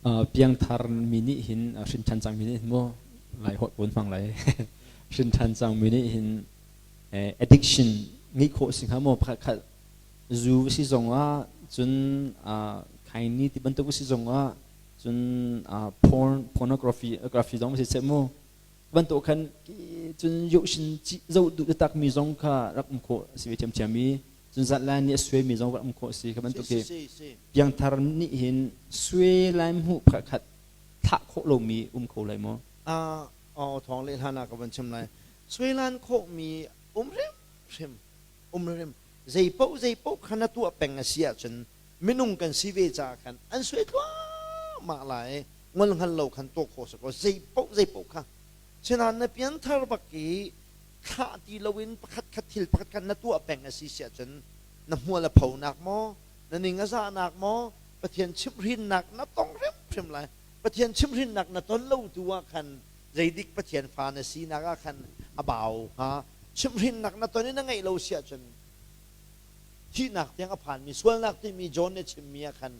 Piangthar mi nih hin hrinṭhan cangmi nih hin maw lai holh kun hmang lai hrinṭhan cangmi nih hin addiction ngeih khawh si hnga maw pakhat khat zu si zong ah cun khaini ti bantuk si zong ah cun porn pornography graphy zong si seh mu bantuk khan cun yohshin zoh duh taktak mi zong kha rak um khawh si ve ṭhiamṭhiam i cun zatlan nih a suaimi zong rak um khawh si kha bantuk hi piangthar nih hin sue lai hmuh pakhat thlah khawh lomi um kho lai maw? Aw thawng le hlan ah ka van chim lai. Suailan khawhmi um hrimhrim um hrim zei paoh zei paoh kha na tuah peng a si ahcun minung kan si ve caah khan an suai thluahmah lai ngol hngal lo khan tuah khawh si ko zei paoh zei paoh kha sinain na pianthar bak i thlah ti loin pakhat khat thil pakhat khat na tuah peng a si si ahcun na hmual a phonak maw na ning a zahnak maw Pathian chimhhrinnak na tong hrimhrim lai Pathian chimhhrinnak na ton lo tu ah khan zeidik Pathian fa na sinak ah khan a bau hnga chimhhrinnak na ton i na ngeih lo si ahcun thihnak tiang a phanmi sualnak timi John nih chimmi ah khan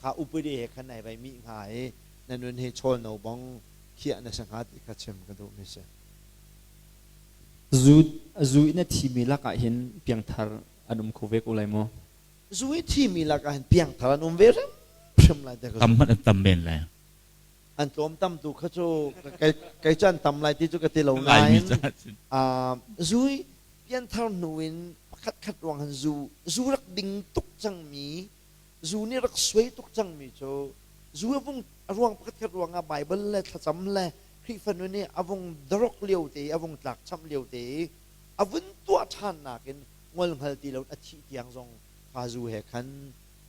kha upadi he khan ai vai mih hnga i na nun hi chawl no bong khiah na si hnga ti kha chim ka duhmi si. Zu zu in a thimi lakah hin piangthar an um kho ve ko lai maw? Zu i thimi lakah hin piangthar an um ve hrimhrim lai te ka Tam hmanh an tam men lai. An tlawm tam tu kha cu kei cu an tam lai ti cu ka ti lo Laimi nain caah cun. Zu i pianthar hnu in pakhat khat ruang han zu zu rak ding tuk cangmi zu nih rak suai tuk cangmi cu zu a vung a ruang pakhat khat ruangah Bible le thlacam le Khrihfa nun i a vung darok lio te i a vung tlak chamh lio te i a vun tuah ṭhan nakin ngol hngal ti lo a thih tiang zong kha zu he khan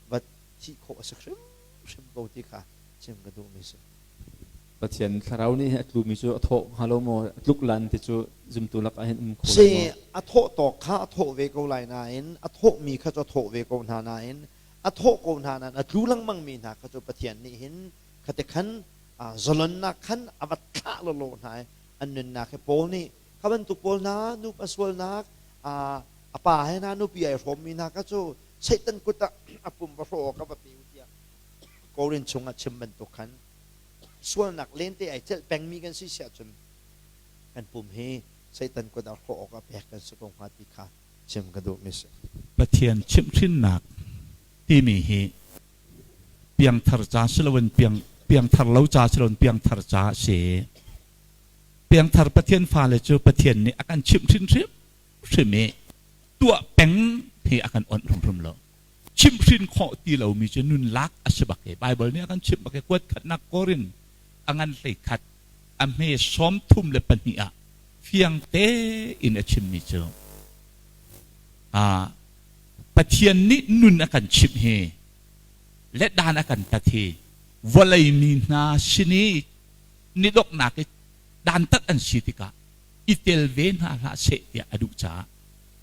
va thih khawh a si hrimhrim ko ti kha chim ka duhmi si. Pathian thlarau nih a tlumi cu a thawh hnga lo maw a tluk lan ti cu zumtu lakah hin um kho Si lai maw? a thawh tawk kha a thawh ve ko lai nain a thawhmi kha cu a thawh ve ko hna nain a thawh ko hna nain a tlu lengmang mi hna kha cu Pathian nih hin khate khan zalonnak khan a va thlah lawlaw hna i an nunnak hi Paul nih kha bantuk pawl hna nupa sualnak a pa he hna nupi ai hrawmmi hna kha cu Satan kut ah a pum va hrawh awk a va pe u tiah Korin chungah chim bantuk khan sualnak lente ai celh pengmi kan si si ahcun kan pum hi Satan kut ah hrawh awk ah pek kan si ko hnga ti kha chim ka duhmi si. Pathian chimhhrinnak timi hi piangthar ca si loin piang piangthar lo ca si loin piangthar ca a si. Piangthar Pathian fale cu Pathian nih a kan chimhhrin hrimhrim i tuah peng hi a kan onh hrimhrim lo. Chimhhrin khawh ti lomi cu nun lak a si bak i Baibal nih a kan chimh bak i kuat khatnak Korin a ngan hlei khat a hme 32 ah fiang tein a chimmi cu Pathian nih nun a kan chimh hi le dan a kan tat hi vawlei mi hna sin i nidoknak i dantat an si tikah i tel ve hna hlah seh tiah a duh caah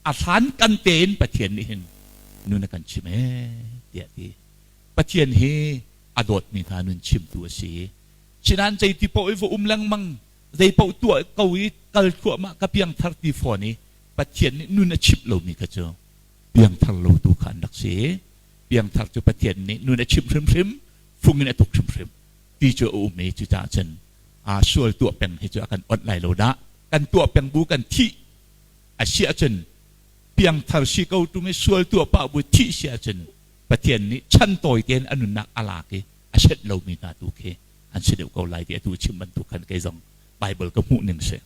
a hlan kan tein Pathian nih hin nun a kan chim ee tiah ti. Pathian hi a dawtmi hna nun chimtu a si. Sinan zeiti paoh i va um lengmang zei paoh tuah ko i kal thluahmah ka piangthar ti fawn i Pathian nih nun a chimh lomi kha cu piangthar lo tu kha an rak si. Piangthar cu Pathian nih nun a chimh hrimhrim, fung in a tuk hrimhrim ti cu a um i cucaah cun aa sual tuah peng hi cu a kan onh lai lo dah. Kan tuah peng bu kan thih a si ahcun piangthar si ko ṭung i sual tuah pah bu thih si ahcun Pathian nih chan tawi tein a nunnak a lak i a senh lomi hna tu khi an si deuh ko lai ti atu chim bantuk khan kei zong Bible ka hmuh ning si.